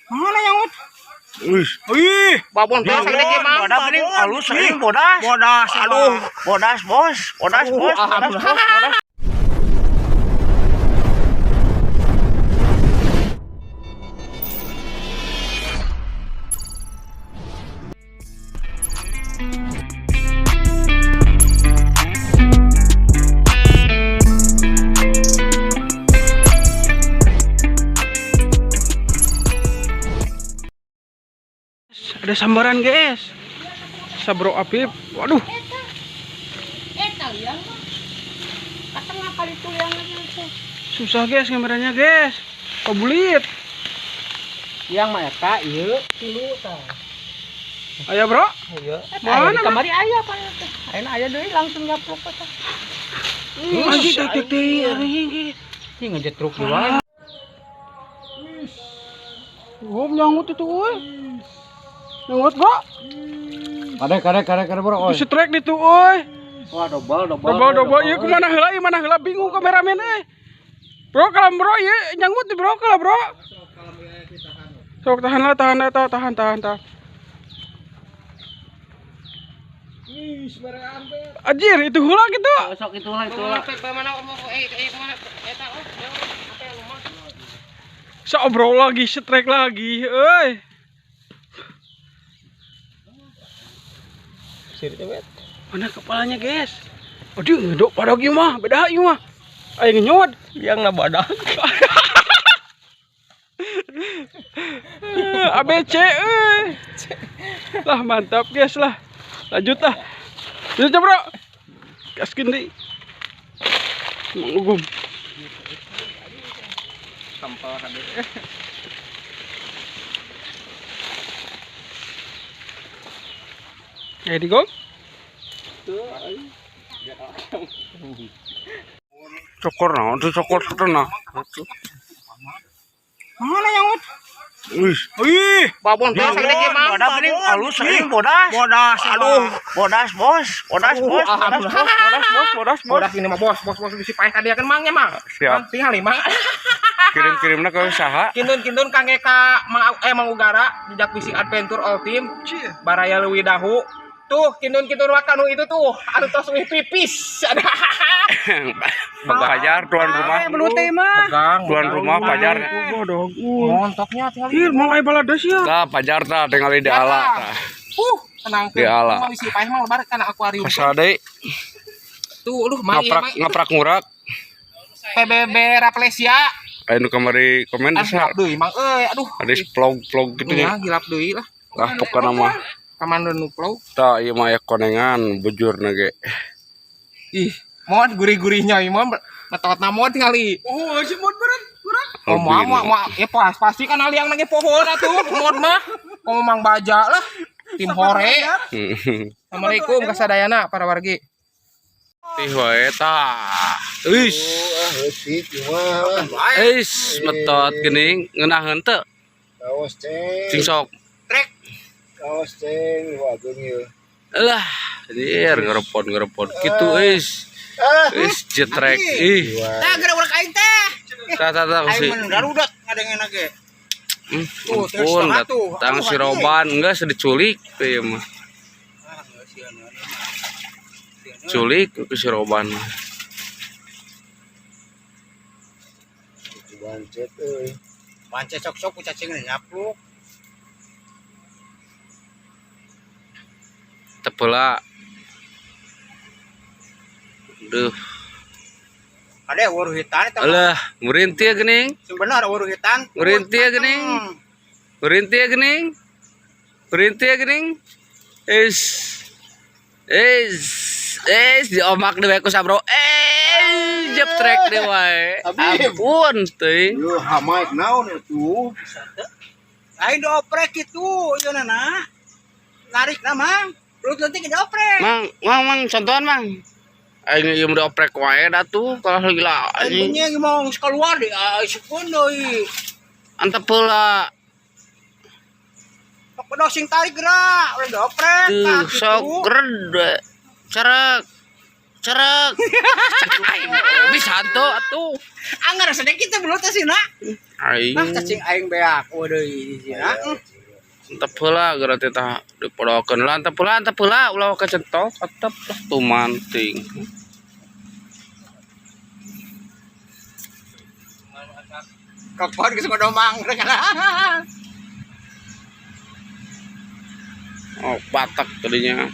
Mana yang ut? Wih, Wih, Babon teh sagede ge mang. Bodas geuning alus euy bodas. Bodas. Aduh, bodas bos, bodas bos, bodas bos, bodas. Ada sambaran, guys. Sabro Apip. Waduh. Eta liang mah. Katengah kali tuh liang itu. Susah, guys, kameranya, guys. Pabulit. Liang mah eta ieu tilu tah. Ayo, Bro. Ieu. Mana, Mana kamari aya apa teh? Ayeuna aya deui langsung nyaplok teh. Anjing tek tek anjing. Ih ngejetruk di wae. Oh, nyangut itu, euy. Nyangut, Bro. Kade kade kade kade bro. Di strike ditu, euy. Wah, dobel dobel. Dobel dobel ieu kumaha heula, ieu mana heula bingung kameramen euy. Bro, kalau bro ieu nyangut di bro kalau bro. Sok tahan lah, tahan lah, tahan, tahan, tahan, tahan. Anjir, itu heula gitu. Sok itulah itulah. Sok bro lagi, strike lagi, euy. Mana kepalanya, guys? Aduh, ngedok pada ieu mah, beda ieu mah. Ayo ngenyot. Liang na badak. ABC euy. Lah mantap guys lah. Lanjut lah. Lanjut bro. Gaskeun deui. Mang Ugum. Sampel kade. Eh di gong. Cokor naon tuh cokor tenang. Mana yang ut? Wih, Wih, Babon teh sagede ge mang. bodas geuning alus euy bodas. Bodas. Aduh, bodas bos, bodas bos, bodas bos, Bodas bos, bodas bos. Bodas ini mah bos, bos bos bisi paeh tadi kan mangnya mang. Siap. Mang tinggal mang. Kirim-kirimna ke saha? Kindun-kindun kangge ka Mang Mang Ugara jejak visi adventure all team. Baraya Leuwi Dahu. Tuh kindun-kindun wakanu itu tuh anu tos wih pipis. Pajar tuan rumah. Belut teh mah. Pegang. Tuan rumah pajar. Bodoh. Montoknya tinggal. Ih, mau aya baladas ya. Tah pajar tah tingali di ala tah. Tenang Di ala. Mau bisi paeh mah lebar kana akuarium. Kasar deui Tuh, aduh mang ieu ngaprak mah. ngaprak ngurak. PBB Raplesia. Aya nu kamari komen Ah, saha? gilap deui mang euy, aduh. Ada vlog-vlog gitu Nya nya. gilap deui lah. Lah pokona mah Kamando nu plow. tah ieu mah aya konengan bujurna ge. Ih, mohon gurih-gurihnya ieu mah metotna mohon tingali. Oh, si mod berat, berat. Oh, mau mau mau ya pas pasti kan aliang nage pohon atuh mod mah. Komo mang baja lah. Tim hore. Assalamualaikum kasadayana para wargi. Tih wae tah. Euis. Euis metot geuning ngeunaheun teu? Kaos ceng. Cing sok. Trek. Kaos ceng, wagung ieu. Lah, anjir ngerepon-ngerepon kitu euis. Euis jetrek ih. Tah geura urang aing teh. Tah tah tah si. Garuda ngadengena ge. Ampun, datang si Roban enggak diculik teh ieu mah. Culik ke si Roban. Bancet euy. Pancet sok-sok ku cacing nyapluk. Tepela. Duh, Ade waruh hitan eta. alah, ngurintih geuning. Sing bener waruh hitan. Ngurintih geuning. Ngurintih geuning. Ngurintih geuning. Is. Is. Is diomak deui ku sabro. Jetrek deui wae. Ampun teuing. Ieu hamaik naon atuh? Aing dioprek kitu ieu nana. Narik na mang. Belut leutik dioprek. Mang, mang, mang, contohan mang. Aing ieu mah dioprek wae da tuh kalau gila Aing anjing. nya mau keluar di sukun deui. Antep heula. Sok pedo sing tarik gerak, ulah dioprek. Tuh, Tah, kitu. sok gred. Cerek. Cerek. Cek aing bisa tuh atuh. Anggar sedek kita belut teh sina. Aing. Nah, cacing aing beak waduh sina. Antep heula geura teh tah dipodokeun lah antep heula ulah kacentok atep lah tumanting. Kapan geus ngodomang Oh, batak tadinya.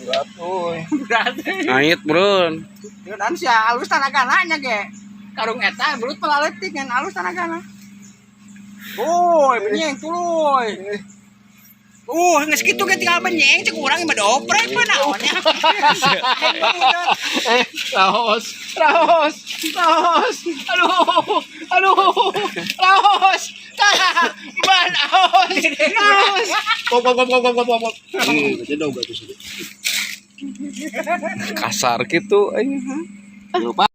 Berat euy. Berarti. Ngait beureun. Dan sia alus tanagana nya ge. Karung eta belut pelaletik ngan alus tanagana. Woi, benyeng tuluy. Geus kitu ge tinggal benyeng cek urang mah dioprek mah naonnya. Raos, raos, raos. Aduh, aduh, raos. Tah, ban aos, raos. Pop, pop, pop, pop, pop, pop, pop. Jedog atuh sih. Kasar gitu aing. Lupa.